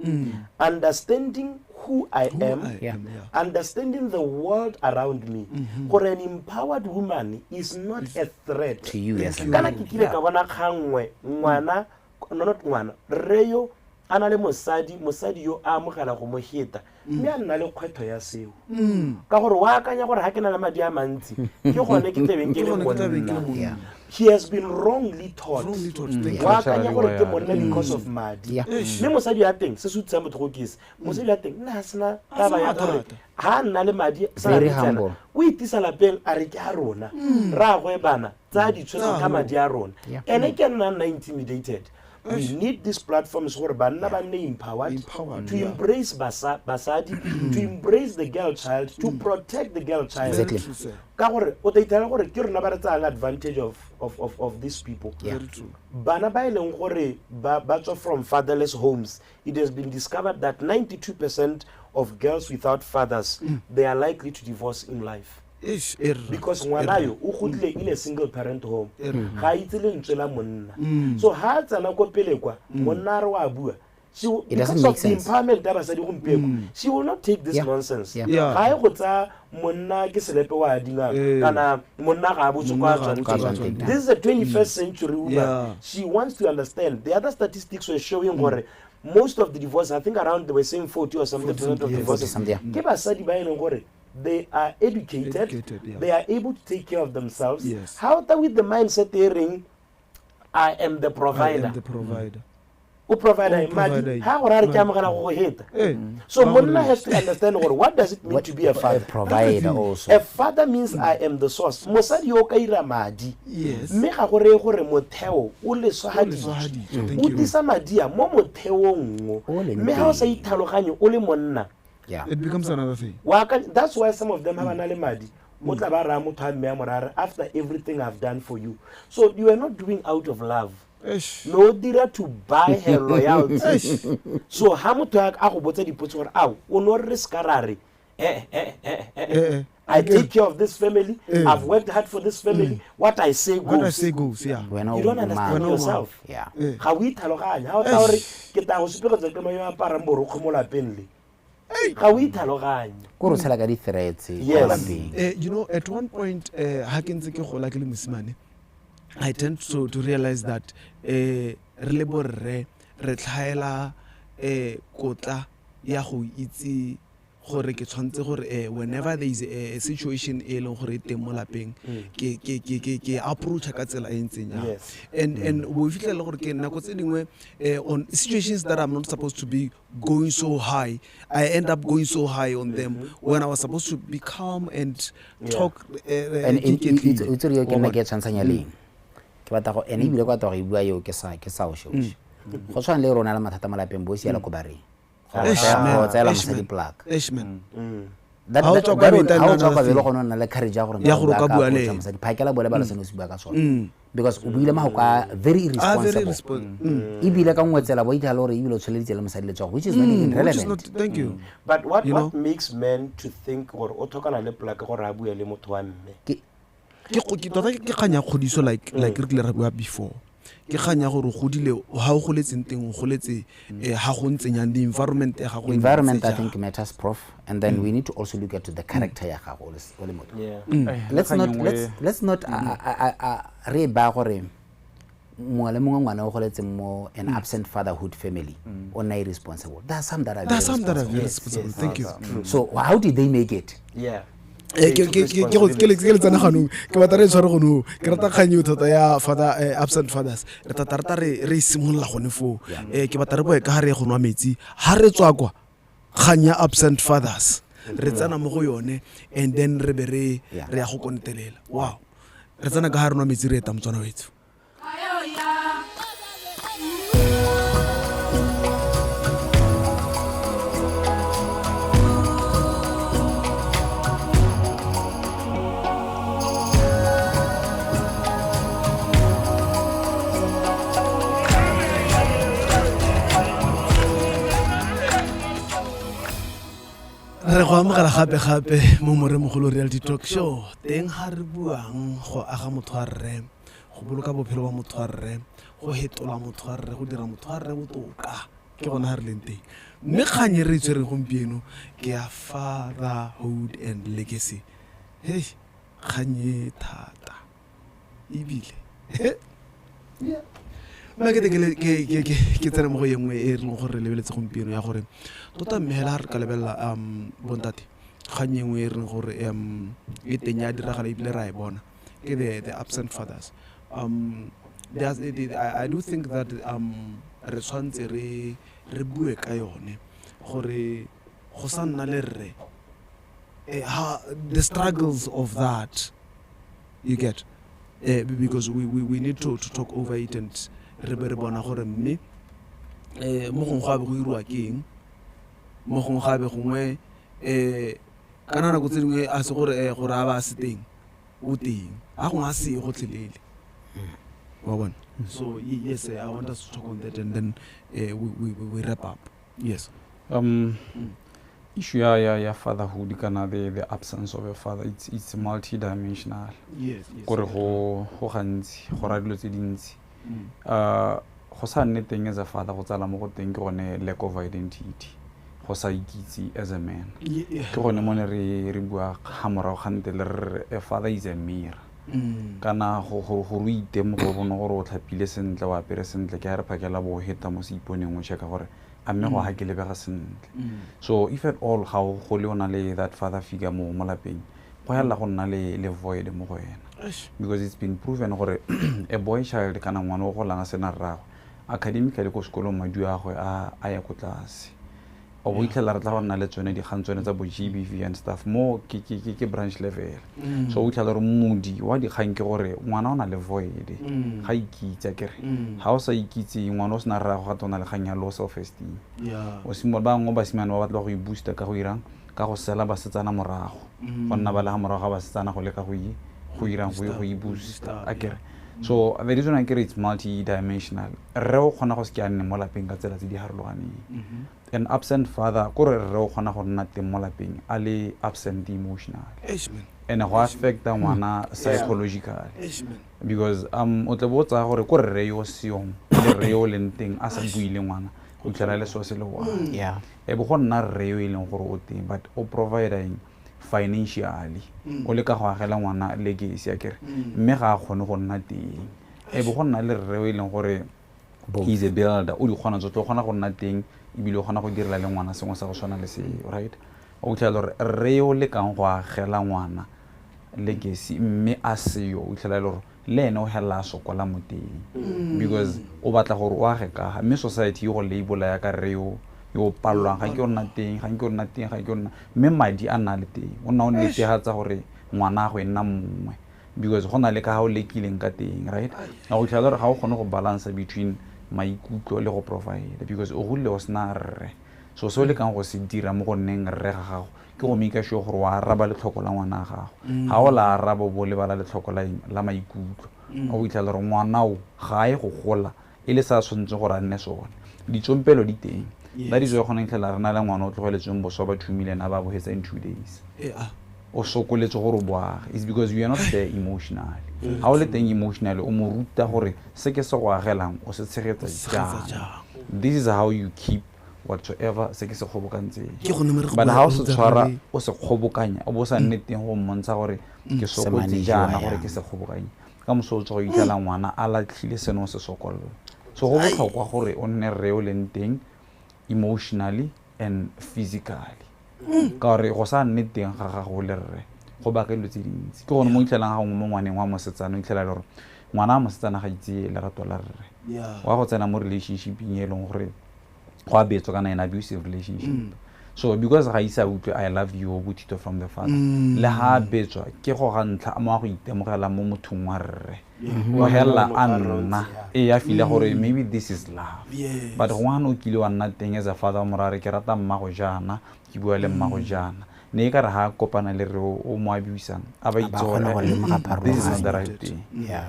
understanding who I Who am, I am, yeah. understanding the world around me, gore an empowered woman is not a threat To you as a Kana man. ke kile ka bona kgangwe, ngwana, no, not ngwana, rre yo a na le mosadi, mosadi yo a amogela go mo heta, mme a nna le kgwetho ya seo, ka gore wa akanya gore ga ke na le madi a mantsi, ke gone ke tlebeng ke Ke le gone ke tlabeng ke le monna. monna. He has been wrongly taught. Wrongly taught, thank you. Wa akanya gore ke Culturally monna because of madi. Mme mosadi ya teng, se se utlwisang botlhoko ke se, mosadi ya teng nna a sena taba ya gore mathata. ga a nna le madi sa Very lapeng tsena, humble. o itisa lapeng, a re ke a rona, rraagwe bana tsaya ditshwetso ka madi a rona. Ene ke nna nna intimidated. We need these platforms gore banna ba nne empowered, Empowered, to yeah. embrace basadi, to embrace the girl child, to protect the girl child. Exactly. Very true, sir. Ka gore o tla ithela gore ke rona ba re tsayang advantage of these people. Very true. Bana ba e leng gore ba tswa from fatherless homes, it has been discovered that 92% of girls without fathers, they are likely to divorce in life. Eish, erra. Because ngwana yo o godile in a single parent home, ga a itse lentswe la monna. So ha a tsena ko pele kwa, monna a re wa bua, she will, It doesn't because make of the sense. empowerment ya basadi gompieno, she will not take this nonsense. Ga e go tsaya monna ke selepe wa adingang, kana monna ga a botse kwa Monna ga a a botse tswang kwa a tswang teng. teng. This is a 21st century woman. She wants to understand. The other statistics were showing gore most of the divorce, I think around, they were saying 40 or something percent of divorces, 40 something, yeah. ke basadi ba e leng gore they are educated, Educated, yeah. they are able to take care of themselves. How that with the mindset e reng, "I am the I provider." am the provider. O provider O eng? Madi. provider. Ha gore a re ke Madi. amogela go go heta. So Ba monna gore- has to understand gore what does it mean What- to be a father. A provider also. A father means I am the source. Mosadi yo o ka ira madi, mme ga go reye gore motheo o leswahaditswe. Leswahaditswe, thank O you. tlisa madi a mo motheong o, O leng mme ga o sa teng. itlhaloganye o le monna, It becomes another thing. wa ka. That's why some of them ha ba na le madi, o tla ba raya motho a mme a mo raya, "After everything I've done for you." So you are not doing out of love. Eish. No dira to buy her loyalty. Eish. So ha motho a go botsa dipotso gore ao o no re se ka ra re, eh, eh, eh, eh, Eh, eh. I take care of this family. I've worked hard for this family. What I say What I goes. say goes, yeah. Wena You o don't understand mang. Wena o mang. yourself. Ga o itlhaloganye. Ga o tla gore ke tla go supegetsa ke mang yo a aparang borokgwe mo lapeng le. Ga o itlhaloganye. Ko re tshela ka di-threats Yes. ko lapeng. At one point, ha ke ntse ke gola ke le mosimane, I tend to realize that re le borre re tlhaela kotla ya go itse gore ke tshwanetse gore whenever there is a situation e leng gore e teng mo lapeng, ke approacha ka tsela e ntseng jang. And o fitlhela gore ke nako tse dingwe, on situations that I'm not supposed to be going so high, I end up going so high on them when I was supposed to be calm and talk, And ke iketlile. o itse gore eo ke Wa nna bona? ke e tshwantshanya leng, ke batla go ene ebile ke batla go e bua eo ke sa o sheoshe. Go tshwana le rona le mathata mo lapeng, bo siela ko bareng. Eish, man. Go tseela Eish, mosadi man. plug. Eish, man. That Ha o tswa kwa that beta, ha o tswa another kwa bele thing. gone o nna le courage ya gore Ya gore o ka nka bua le approacha ene. mosadi, phakela bole ba le sone o se bua ka sone, because o buile mafoko a very Ah, very irresponsible. Ebile ka nngwe tsela bo itlhela gore ebile o tsholeditse le mosadi letsogo, which is not even Which is relevant. not, thank you. But what You what know? makes men to think gore o tlhokana le plug gore a bue le motho wa mme? Ke tota ke kgang ya kgodiso, like re kile ra bua before, ke kgang ya gore o godile ha o goletseng teng, o goletse ha go ntseng yang, the environment ya gago e ntse Environment, I jang. think, matters, prof, and then we need to also look at the character ya gago o le motho. Yeah. Let's not, let's not re ba gore Mongwe le mongwe ngwana o goletseng mo an absent fatherhood family o nna irresponsible. There are some that are There are very some that are very responsible. responsible. Thank you. So how did they make it? Yeah. Ke le tsena ganong, ke batla re tshware gono. Ke rata kgang eo thata ya father, absent fathers. Re tata rata re e simolola gone foo. Ke batla re boe ka ga re ye go nwa metsi. Ha re tswa kwa kgang ya absent fathers, re tsena mo go yone and then re be re re ya go kontelela. Wow, re tsena ka ga re nwa metsi, re eta motswana wetso. Re go amogela gape-gape mo Moremogolo Reality Talk Show, teng ga re buang go aga motho wa rre, go boloka bophelo ba motho wa rre, go hetola motho wa rre, go dira motho wa rre botoka. Ke gona ga re leng teng, mme kgang e re e tshwereng gompieno ke ya fatherhood and legacy. Hei, kgang e thata ebile mme ke teng ke tsene mo go e nngwe e re leng gore re lebeletse gompieno ya gore tota mme hela re ka lebelela bontate, kgang e nngwe e re leng gore e teng ya diragala ebile ra e bona ke the absent fathers. I do think that re tshwanetse re bue ka yone gore go sa nna le rre, the struggles of that you get, because we need to talk over it and re be re bona gore mme mo gongwe go a be go iriwa ke eng, mo gongwe ga be gongwe kana nako tse dingwe a se gore gore a ba a se teng, o teng, a gongwe a se gotlhelele, wa bona. So yes, I want us to talk on that and then we wrap up. Yes. Issue ya fatherhood kana the absence of a father, it's multidimensional. Yes, yes. Gore go gantsi, go ra dilo tse dintsi. Go sa nne teng as a father, go tsala mo go teng ke gone lack of identity, go sa ikitse as a man. Ke gone mo ne re bua ga morago gante le re a father is a mirror. Kana go o itemoge o bone gore o tlhapile sentle, o apere sentle, ke ha re phakela bo heta mo seiponeng o checka gore a mme go ha ke lebega sentle. So if at all ga o gole o na le that father figure mo lapeng, go hella go nna le void mo go wena. Because it's been proven gore a boy child kana ngwana o golang a sena rragwe, academically ko sekolong maduo a gagwe a ya ko tlase. O bo itlhela re tla go nna le tsone dikgang tsone tsa bo GBV and stuff mo ke branch level. So o itlhela gore modi wa dikgang ke gore ngwana o na le void, ga ikitse akere. Ga o sa ikitse ngwana o sena rragwe gape o na le kgang ya low self esteem. O simolola ba bangwe basimane ba batla go i-booster ka go irang, ka go sela basetsana morago. Go nna ba le ga morago ga basetsana go leka go go irang, go i-booster akere. So the reason I get it's multi-dimensional. Rre o kgona go se ke a nne mo lapeng ka tsela tse di harologaneng. An absent father, kore rre o kgona go nna teng mo lapeng a le absent emotionally. Eish, man. And go affecta ngwana psychologically. Eish, man. Because o tle bo tsaya gore ko rre yo seong le rre yo leng teng a sa bue le ngwana, o tlhela le so se le one. E bo go nna rre yo e leng gore o teng, but o provide eng financially. O leka go agela ngwana legacy akere. Mme ga a kgone go nna teng. E bo go nna le rre yo e leng gore he's a builder, o di kgona tsotlhe, o kgona go nna teng ebile o kgona go direla le ngwana sengwe sa go tshwana le seo, right? O fitlhela gore rre yo o lekang go agela ngwana legacy mme a seo, o fitlhela e le gore le ene o helela a sokola mo teng. Because o batla gore o age ka ga, mme society e go label-a yaka rre yo palelwang, ga nke o nna teng, ga nke o nna teng, ga nke o nna, mme madi a nna le teng, o nna o netefatsa gore ngwana a go e nna mongwe. Because go na le ka ga o lekileng ka teng, right? A go fitlhela gore ga o kgone go balance between maikutlo le go provide, because o godile o sena rre. So se o lekang go se dira mo go nneng rre ga gago ke go make sure gore wa araba letlhoko la ngwana wa gago. Ga o la araba o bo lebala letlhoko la eng, la maikutlo. O fitlhela gore ngwana o ga a ye go gola e le sa tshwanetseng gore a nne sone. Ditsompelo di teng. That is why gone fitlhela re na le ngwana o tlogeletsweng boswa ba 2 million a ba bo hetsa in 2 days. O sokoletse gore o boage. It's because you are not there emotionally. Ga o le teng emotionally, o mo ruta gore se ke se go agelang o se tshegetsa Tshegetsa jang. jang. This is how you keep whatsoever se ke se kgobokantseng. Ke gone mo re go But ha o se bua tshwara, re o se kgobokanya, o bo sa nne teng go mmontsha gore ke Se sokotse manage-iwa jaana gore yang. ke se kgobokanye. Ka moso o tswa go itlhela ngwana a latlhile seno se sokololo. So go botlhokwa gore o nne rre o leng teng emotionally and physically, ka gore go sa nne teng ga gago le rre go baka dilo tse dintsi. Ke gone mo itlhelang ga gongwe mo ngwaneng wa mosetsana, o itlhela e le gore ngwana wa mosetsana ga itse lerato la rre. Wa go tsena mo relationshipeng e leng gore go a betswa kana an abusive relationship. So because ga ise a utlwe "I love you" o bothito from the father, le ga a betswa ke go ga ntlha mo a go itemogela mo mothong wa rre, o helela a nna e a feel gore maybe this is love. But gongwe o kile wa nna teng as a father, mo re ke rata mmago jaana, ke bua le mmago jaana, ne e ka re ga a kopana le re o mo abusang, a ba itse gore this is not the right thing.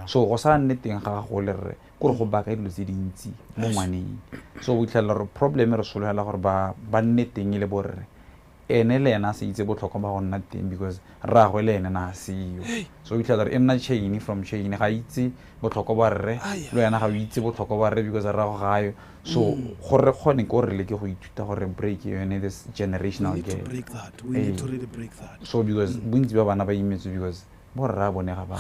So go sa nne teng ga gago le rre kore go baka dilo tse dintsi mo ngwaneng. So o itlhelela gore problem re sologela gore ba nne teng e le borre, ene le ena a se itse botlhokwa ba go nna teng because rraagwe le ene na a seyo. So o itlhela gore e nna chain from chain, ga itse botlhokwa ba rre, le wena ga o itse botlhokwa ba rre because rrago ga ayo. So gore re kgone ko re leke go ithuta gore break yone this generational gap. So because bontsi ba bana ba imetswe because borra a bone ga ba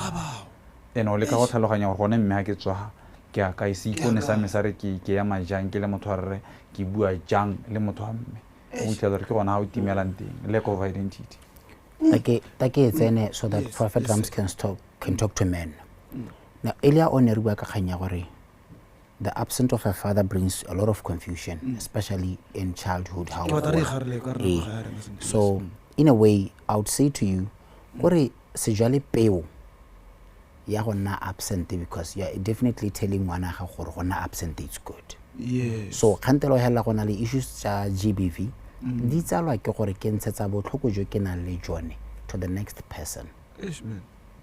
and o leka go tlhaloganya gore gone mme ga ke tswa ke a kae, seipone sa me sa re ke ema jang ke le motho wa rre, ke bua jang le motho wa mme. O itlhela gore ke gona ga o timelang teng, lack of identity. Take e tsene so that Prophet Rams can talk to men. Now, earlier on re bua ka kgang ya gore the absence of a father brings a lot of confusion, especially in childhood. How so, in a way, I would say to you kore se jale peo ya go nna absent, because you are definitely telling ngwana ga gore go nna absent is good. So kgantele o helela go na le issues tsa GBV, di tsalwa ke gore ke ntshetsa botlhoko jo ke nang le jone to the next person. Eish, man.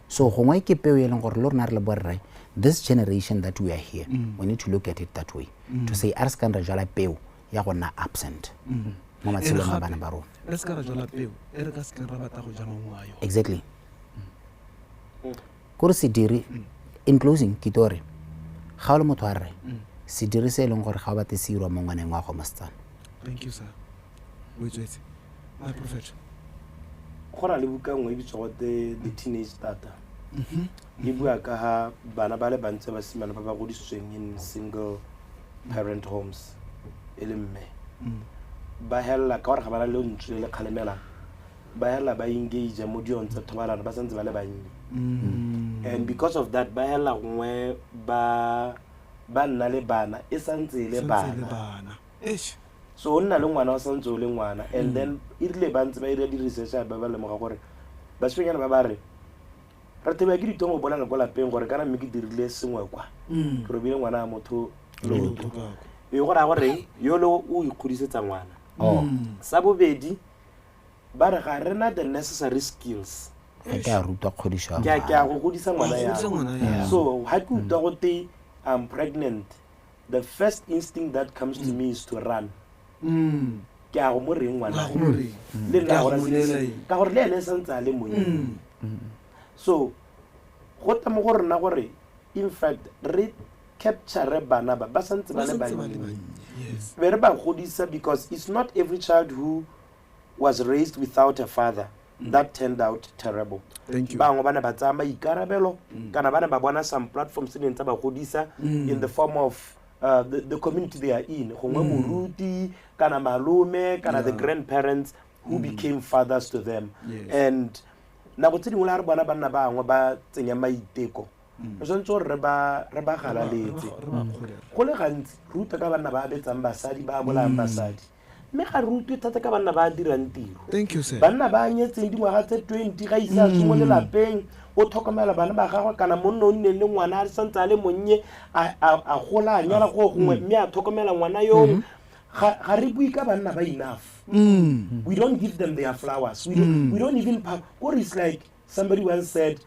So gongwe ke peo e leng gore le rona re le borre, this generation that we are here, we need to look at it that way, to say a re se kang re jala peo ya go nna absent mo matshelong a bana ba rona. Re se ka ra jala peo e re ka se keng ra batla go ja maungo a yone. Exactly. Kore sediri, in closing, ke to gore ga o le motho wa rre, sediri se e leng gore ga o batle se irwa mo ngwaneng wa go mosetsana. Thank you, sir. O e tswetse, my prophet. Go na le buka nngwe e bitswa gote The Teenage Starter. E bua ka ga bana ba le bantsi ba basimane ba ba godisitsweng in single parent homes, e le mme ba helela ka gore ga ba na le lentswe le le kgalemelang, ba helela ba engage mo dilong tsa thobalano ba santse ba le bannye. And because of that, ba helela gongwe ba nna le bana e santse e le Santse e le bana. Bana. Eish. So o nna le ngwana o santse o le ngwana, and then e rile ba ntse ba ira di-research, ba lemoga gore basimanyana ba ba re re theba ke ditong go bolela ko lapeng gore kana mme ke dirile sengwe kwa, ke robile ngwana wa motho leoto, e go raya gore yo le o ikgodisetsa ngwana. Sa bobedi, ba re ga rena the necessary skills. Ga ke a rutwa kgodiso ya Ke a go godisa ngwana. Wa godisa ngwana yalo. So ha ke utlwa go te I'm pregnant, the first instinct that comes to me is to run. Ke a go mo reng ngwana? Wa go mo reng? Le nna Ke a gore go mo neela eng? ka gore le ene e santse a le monnye. So go tla mo go rena gore in fact re capture bana ba ba santse ba Ba le santse ba le bannye, bannye, yes. be re ba godisa, because it's not every child who was raised without a father that turned out terrible. Thank you. Bangwe ba ne ba tsaya maikarabelo kana ba ne ba bona some platforms tse dingwe tsa ba godisa in the form of the community they are in, gongwe moruti kana malome kana the grandparents who became fathers to them. And nako tse dingwe le ga re bona banna bangwe ba tsenya maiteko, re tshwanetse gore re ba galaletse. Re ba kgolere. Go le gantsi re utlwa ka banna ba betsang basadi, ba bolayang basadi, mme ga re utlwe thata ka banna ba dirang tiro. Thank you, sir. Banna ba nyetseng dingwaga tse 20 ga ise a tswe mo lelapeng, o tlhokomela bana ba gagwe, kana monna o nneng le ngwana a santse a le monnye, a gola, a nyala go gongwe, mme a tlhokomela ngwana yo. Ga re bue ka banna ba enough. We don't give them their flowers. We don't even kore it's like somebody once said,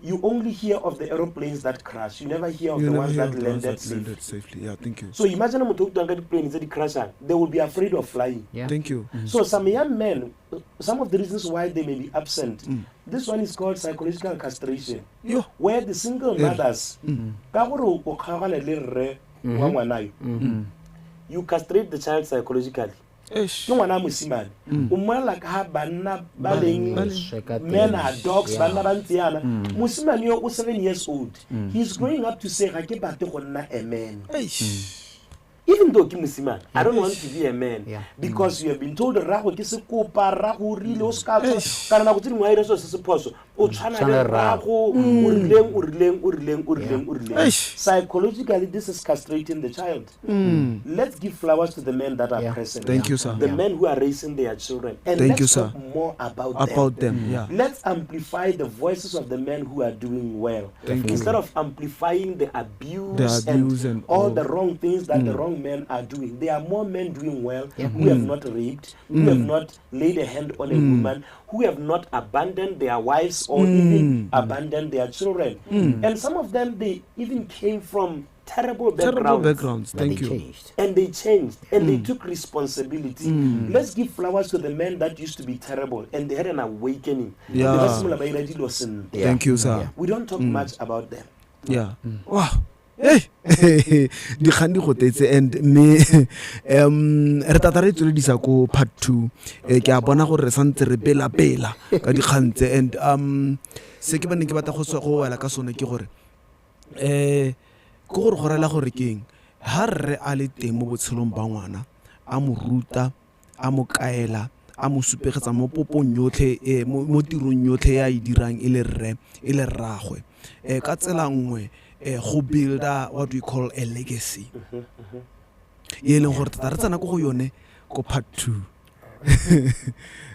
you only hear of the aeroplanes that crash, you never hear of You the never ones hear that of the ones landed that safely. Landed safely. Yeah, thank you. So imagine motho o utlwang ka di-plane tse di crashang, they will be afraid of flying. Thank you. So some young men, some of the reasons why they may be absent, this one is called psychological castration, Yo. where the single mothers, ka gore o kgaogane le rre wa ngwana yo, you castrate the child psychologically. Eish. Ke ngwana a mosimane, o mmolelela ka ga banna ba leng Leswe ka teng. men are dogs, Yeah. banna ba ntse yana. Mosimane yo o 7 years old, he's growing up to say, "Ga ke batle go nna a man." Eish. Even though ke mosimane, I don't want to be a man because you have been told rrago ke sekopa, rrago o rile o se ka tshwana, kana nako tse dingwe a ire selo se se phoso, o tshwana Tshwana le le rrago. rrago, o rileng, o rileng, o rileng, o rileng, o rileng. Eish. Psychologically, this is castrating the child. Let's give flowers to the men that are present, Thank you, sir. the men who are raising their children, and Thank let's you, sir. talk more about About them. them, yeah. Let's amplify the voices of the men who are doing well Thank you. instead of amplifying the abuse, The abuse and all all. Mm. the wrong things that the wrong men are doing. There are more men doing well who have not raped, who have not laid a hand on a woman, who have not abandoned their wives or even abandoned their children. And some of them, they even came from terrible backgrounds. Terrible backgrounds. But Thank they you. changed. And they changed and they took responsibility. Let's give flowers to the men that used to be terrible and they had an awakening. Be ba simolola ba ira dilo sentle. Thank you, sir. We don't talk much about them. Yeah, wow. Hey, dikgang di gotetse and mme re tata re tsweledisa ko part two. Ke a bona gore re santse re bela-bela ka dikgang tse and se ke baneng ke batla go wela ka sone ke gore ke gore go rela gore ke eng ha rre a le teng mo botshelong ba ngwana, a mo ruta, a mo kaela, a mo supegetsa mo popong yotlhe, mo tirong yotlhe ya e dirang e le rre, e le rragwe, ka tsela nngwe go builda what we call a legacy e leng gore tota re tsena ko go yone ko part two.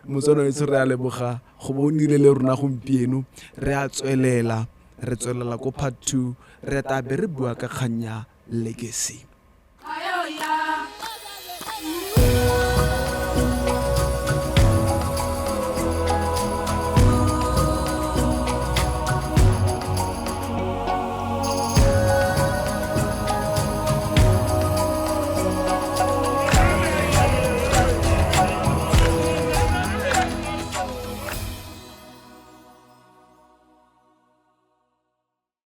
Motswana wetsho, re a leboga go bo o nnile le rona gompieno. Re a tswelela, re tswelela ko part two, re tla be re bua ka kgang ya legacy.